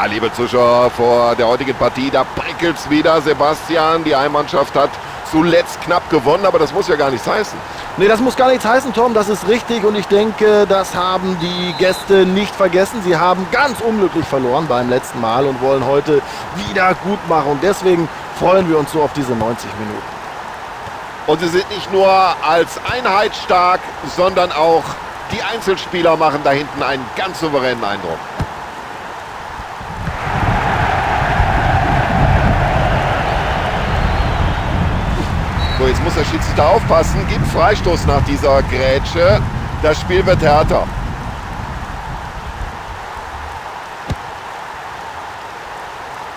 Ja, liebe Zuschauer, vor der heutigen Partie, da prickelt's wieder. Sebastian, die Heimmannschaft hat zuletzt knapp gewonnen, aber das muss ja gar nichts heißen. Nee, das muss gar nichts heißen, Tom, das ist richtig und ich denke, das haben die Gäste nicht vergessen. Sie haben ganz unglücklich verloren beim letzten Mal und wollen heute wieder gut machen und deswegen freuen wir uns so auf diese 90 Minuten. Und sie sind nicht nur als Einheit stark, sondern auch die Einzelspieler machen da hinten einen ganz souveränen Eindruck. So, jetzt muss der Schiedsrichter aufpassen. Gibt Freistoß nach dieser Grätsche. Das Spiel wird härter.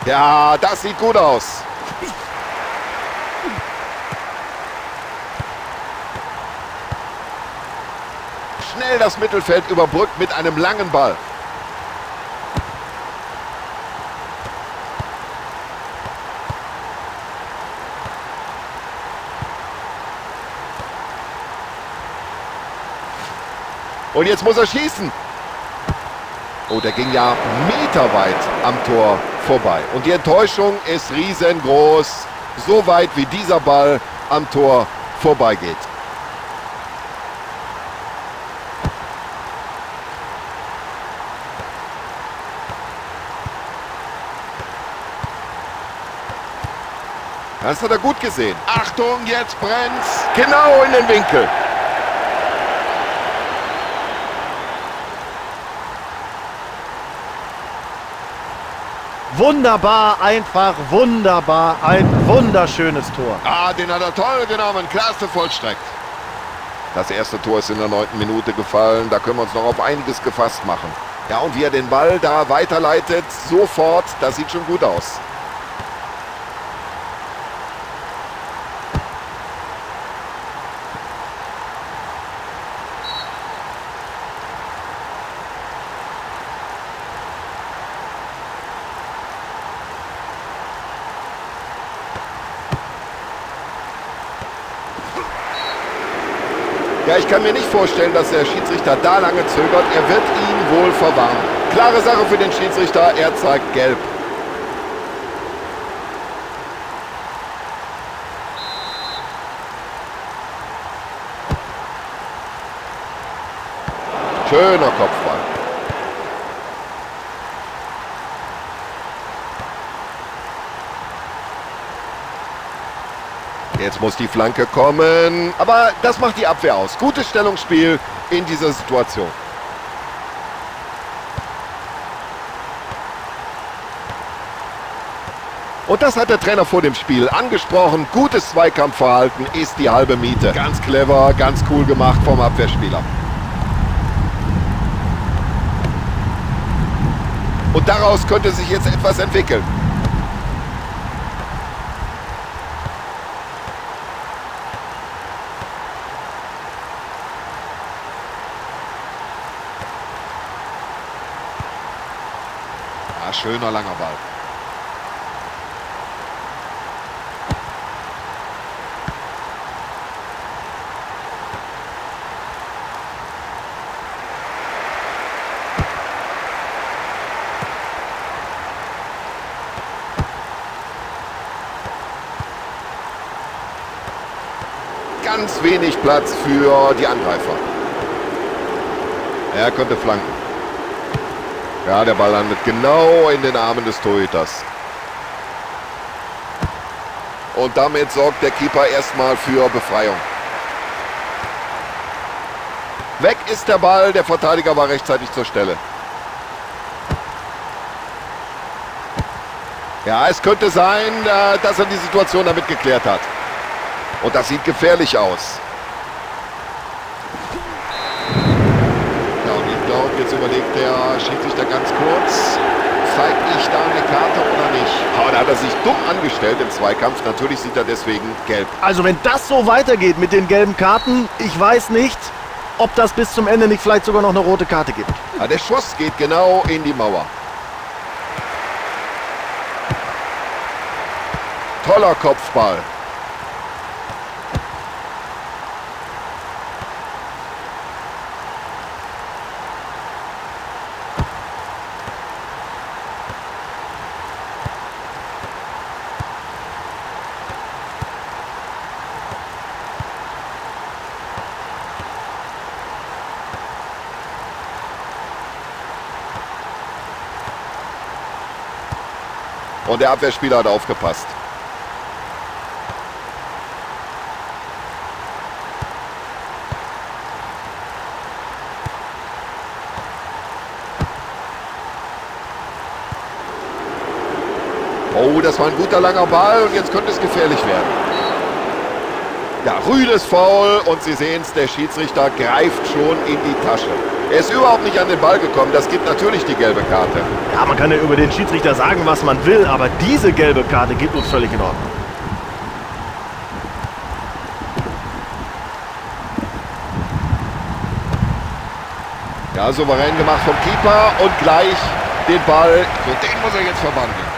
Ja, das sieht gut aus. Schnell das Mittelfeld überbrückt mit einem langen Ball. Und jetzt muss er schießen. Oh, der ging ja meterweit am Tor vorbei. Und die Enttäuschung ist riesengroß. So weit, wie dieser Ball am Tor vorbeigeht. Das hat er gut gesehen. Achtung, jetzt brennt's. Genau in den Winkel. Wunderbar, einfach wunderbar, ein wunderschönes Tor. Ah, den hat er toll genommen, klasse vollstreckt. Das erste Tor ist in der 9. Minute gefallen, da können wir uns noch auf einiges gefasst machen. Ja, und wie er den Ball da weiterleitet, sofort, das sieht schon gut aus. Ja, ich kann mir nicht vorstellen, dass der Schiedsrichter da lange zögert. Er wird ihn wohl verwarnen. Klare Sache für den Schiedsrichter, er zeigt gelb. Schöner Kopfball. Jetzt muss die Flanke kommen, aber das macht die Abwehr aus. Gutes Stellungsspiel in dieser Situation. Und das hat der Trainer vor dem Spiel angesprochen. Gutes Zweikampfverhalten ist die halbe Miete. Ganz clever, ganz cool gemacht vom Abwehrspieler. Und daraus könnte sich jetzt etwas entwickeln. Ah, schöner langer Ball. Ganz wenig Platz für die Angreifer. Er könnte flanken. Ja, der Ball landet genau in den Armen des Torhüters. Und damit sorgt der Keeper erstmal für Befreiung. Weg ist der Ball, der Verteidiger war rechtzeitig zur Stelle. Ja, es könnte sein, dass er die Situation damit geklärt hat. Und das sieht gefährlich aus. Ja, und ich glaube, jetzt überlegt der Schiedsrichter ganz kurz, zeige ich da eine Karte oder nicht? Aber da hat er sich dumm angestellt im Zweikampf. Natürlich sieht er deswegen gelb. Also wenn das so weitergeht mit den gelben Karten, ich weiß nicht, ob das bis zum Ende nicht vielleicht sogar noch eine rote Karte gibt. Ja, der Schuss geht genau in die Mauer. Toller Kopfball. Und der Abwehrspieler hat aufgepasst. Oh, das war ein guter langer Ball und jetzt könnte es gefährlich werden. Ja, rüdes Foul und Sie sehen es, der Schiedsrichter greift schon in die Tasche. Er ist überhaupt nicht an den Ball gekommen, das gibt natürlich die gelbe Karte. Ja, man kann ja über den Schiedsrichter sagen, was man will, aber diese gelbe Karte geht uns völlig in Ordnung. Ja, souverän gemacht vom Keeper und gleich den Ball. So, den muss er jetzt verwandeln.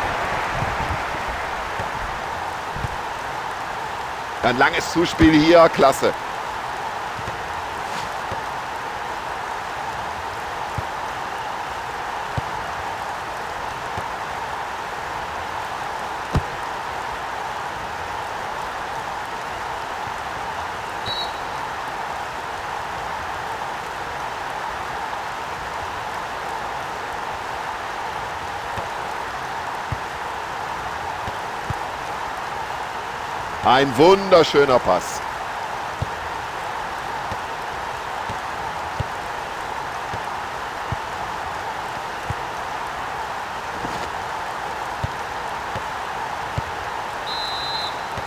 Ein langes Zuspiel hier, klasse. Ein wunderschöner Pass.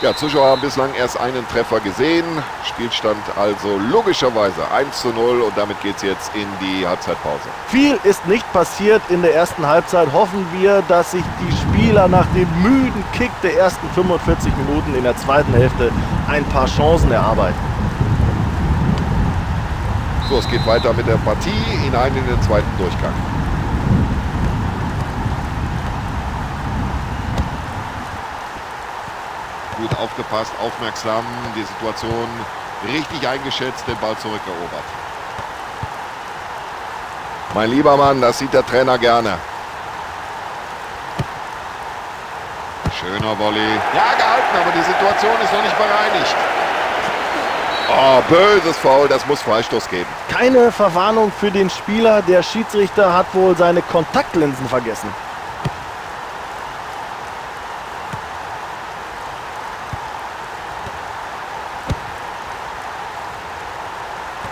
Ja, Zuschauer haben bislang erst einen Treffer gesehen. Spielstand also logischerweise 1:0 und damit geht's jetzt in die Halbzeitpause. Viel ist nicht passiert in der ersten Halbzeit. Hoffen wir, dass sich die Spieler nach dem müden Kick der ersten 45 Minuten in der zweiten Hälfte ein paar Chancen erarbeiten. So, es geht weiter mit der Partie hinein in den zweiten Durchgang. Gut aufgepasst, aufmerksam, die Situation richtig eingeschätzt, den Ball zurückerobert. Mein lieber Mann, das sieht der Trainer gerne. Schöner Volley. Ja, gehalten, aber die Situation ist noch nicht bereinigt. Oh, böses Foul, das muss Freistoß geben. Keine Verwarnung für den Spieler, der Schiedsrichter hat wohl seine Kontaktlinsen vergessen.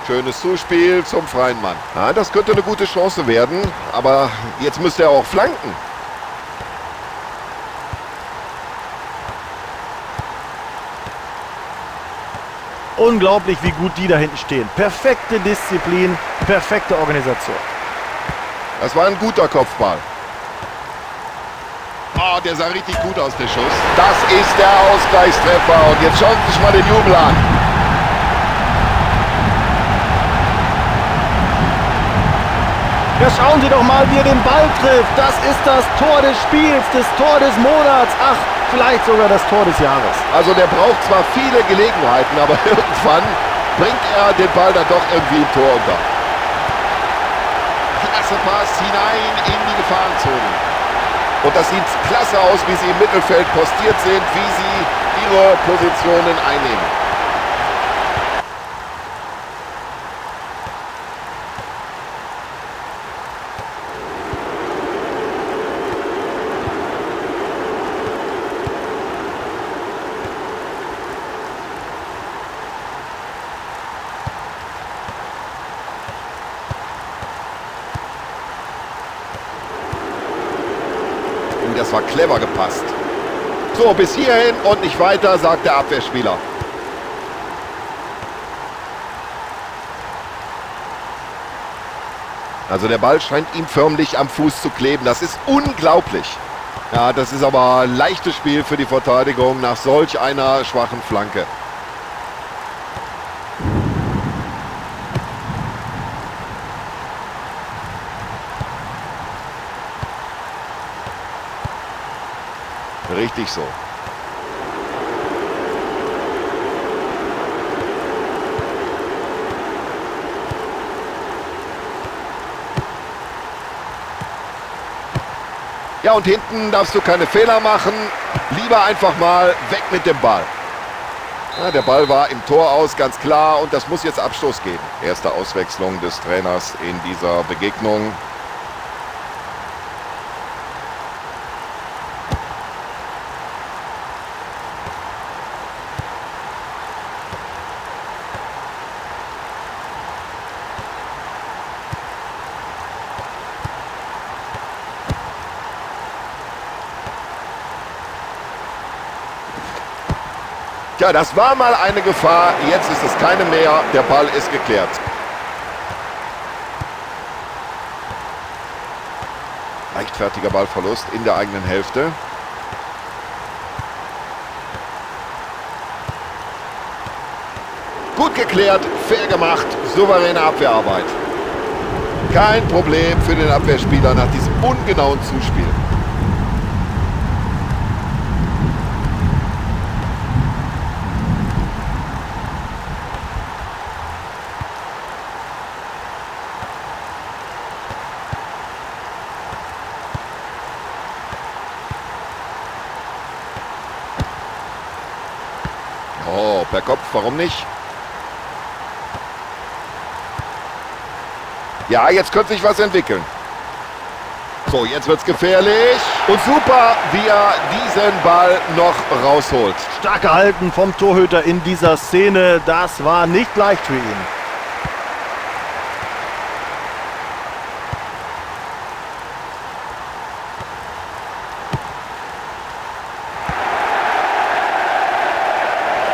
Schönes Zuspiel zum freien Mann. Ja, das könnte eine gute Chance werden, aber jetzt müsste er auch flanken. Unglaublich, wie gut die da hinten stehen. Perfekte Disziplin, perfekte Organisation. Das war ein guter Kopfball. Oh, der sah richtig gut aus, der Schuss. Das ist der Ausgleichstreffer und jetzt schauen Sie sich mal den Jubel an. Ja, schauen Sie doch mal, wie er den Ball trifft. Das ist das Tor des Spiels, das Tor des Monats. Ach, vielleicht sogar das Tor des Jahres. Also der braucht zwar viele Gelegenheiten, aber irgendwann bringt er den Ball dann doch irgendwie im Tor unter. Klasse Pass hinein in die Gefahrenzone. Und das sieht klasse aus, wie sie im Mittelfeld postiert sind, wie sie ihre Positionen einnehmen. Das war clever gepasst. So, bis hierhin und nicht weiter, sagt der Abwehrspieler. Also der Ball scheint ihm förmlich am Fuß zu kleben. Das ist unglaublich. Ja, das ist aber ein leichtes Spiel für die Verteidigung nach solch einer schwachen Flanke. Richtig so. Ja, und hinten darfst du keine Fehler machen. Lieber einfach mal weg mit dem Ball. Ja, der Ball war im Tor aus, ganz klar. Und das muss jetzt Abstoß geben. Erste Auswechslung des Trainers in dieser Begegnung. Tja, das war mal eine Gefahr. Jetzt ist es keine mehr. Der Ball ist geklärt. Leichtfertiger Ballverlust in der eigenen Hälfte. Gut geklärt, fair gemacht, souveräne Abwehrarbeit. Kein Problem für den Abwehrspieler nach diesem ungenauen Zuspiel. Oh, per Kopf, warum nicht? Ja, jetzt könnte sich was entwickeln. So, jetzt wird's gefährlich. Und super, wie er diesen Ball noch rausholt. Stark gehalten vom Torhüter in dieser Szene. Das war nicht leicht für ihn.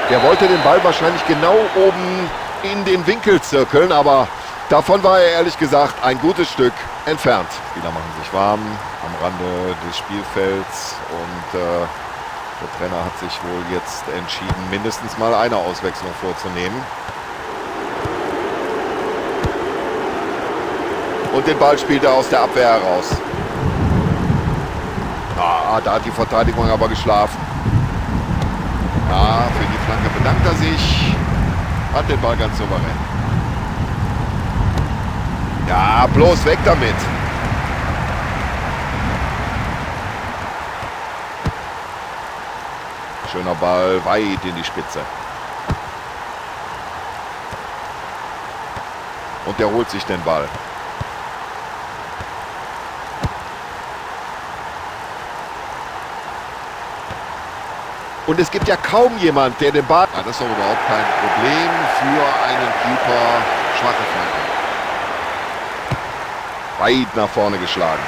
Der wollte den Ball wahrscheinlich genau oben in den Winkel zirkeln, aber davon war er ehrlich gesagt ein gutes Stück entfernt. Spieler machen sich warm am Rande des Spielfelds und der Trainer hat sich wohl jetzt entschieden, mindestens mal eine Auswechslung vorzunehmen. Und den Ball spielt er aus der Abwehr heraus. Ah, da hat die Verteidigung aber geschlafen. Ja, für die Flanke bedankt er sich. Hat den Ball ganz souverän. Ja, bloß weg damit. Schöner Ball, weit in die Spitze. Und der holt sich den Ball. Und es gibt ja kaum jemand, der den Ball... Ja, das ist doch überhaupt kein Problem für einen Keeper. Schwache Flanke. Weit nach vorne geschlagen.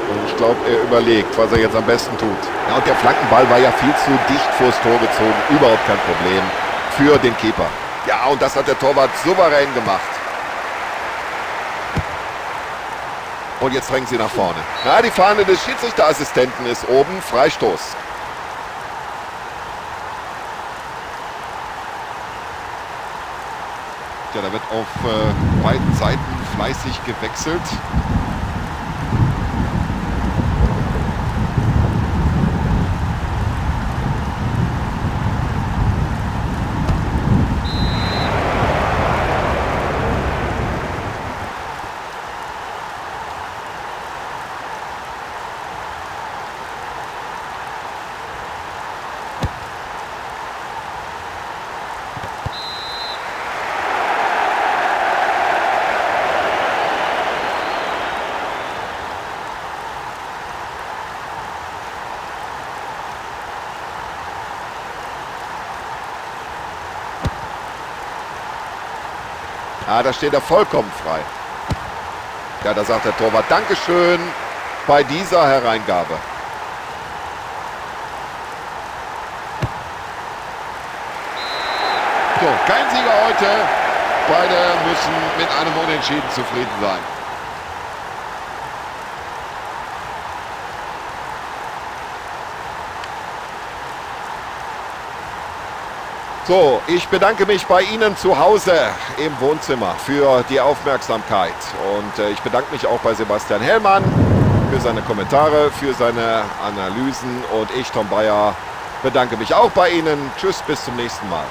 Und ich glaube, er überlegt, was er jetzt am besten tut. Ja, und der Flankenball war ja viel zu dicht vors Tor gezogen. Überhaupt kein Problem für den Keeper. Ja, und das hat der Torwart souverän gemacht. Und jetzt drängen sie nach vorne. Na, die Fahne des Schiedsrichterassistenten ist oben. Freistoß. Ja, da wird auf beiden Seiten fleißig gewechselt. Ah, da steht er vollkommen frei. Ja, da sagt der Torwart Dankeschön bei dieser Hereingabe. So, kein Sieger heute. Beide müssen mit einem Unentschieden zufrieden sein. So, ich bedanke mich bei Ihnen zu Hause im Wohnzimmer für die Aufmerksamkeit. Und ich bedanke mich auch bei Sebastian Hellmann für seine Kommentare, für seine Analysen. Und ich, Tom Bayer, bedanke mich auch bei Ihnen. Tschüss, bis zum nächsten Mal.